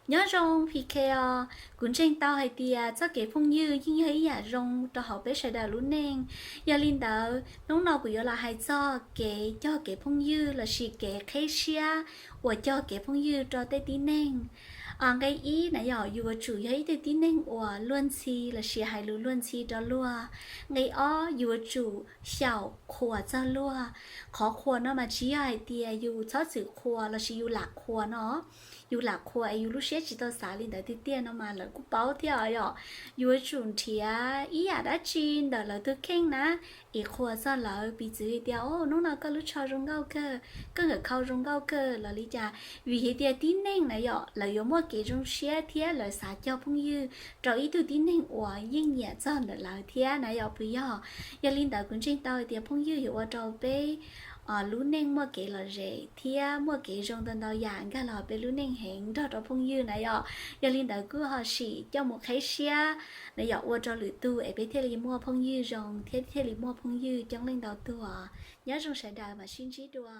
Nyob zoo P K os, kuv ntseeg tau hais tias txoj kev phooj ywg yeej yog ib yam zoo rau hauv peb sawv daws lub neej. Yog li ntawd hnub no kuv yuav los hais txog kev cog kev phooj ywg lossis kev qheb siab uas cog kev phooj ywg rau tej tib neeg. Nqe ib na yom, yus yuav tsum yog ib tug tib neeg uas luag ntxhi lossis hais lus luag ntxhi rau luag. Nqe ob, yus yuav tsum xyaum qhuas txog luag. Qhov qhuas no mas tsis yog hais tias yus txhob txwm qhuas lossis yus lam qhuas no, yus lam qhuas es yus lub siab tsis tau xav li ntawd tiag tiag no mas lawv kuj paub thiab yom. Yuav tsum nrhiav ib yam dab tsi ntawm lawv tus kheej na es qhuas txog lawv, piv txwv tias, o, hnub no koj lub tsho zoo nkauj kawg, koj nkawm khau zoo nkauj kawg los li cas. Vim hais tias tib neeg na yom, lawv yuav muaj kev zoo siab thiab lawv xav cog phooj ywg rau ib tug tib neeg uas yeej nyiam txog ntawm lawv thiab na yom, puas yog? Yog li ntawd kuv ntseeg tau hais tias phooj ywg yuav ua rau peb lub neej muaj kev lom zem thiab muaj kev zoo ntau ntau yam nkag los peb lub neej heev nrog rau phooj ywg na yom. Yog li ntawd kuj ho sim coj mus qheb siab na yom, ua rau lwm tug es peb thiaj li muaj phooj ywg zoo thiab thiaj li muaj phooj ywg coob leej ntau tuaj. Nyob zoo sawv daws, mam sib ntsib dua.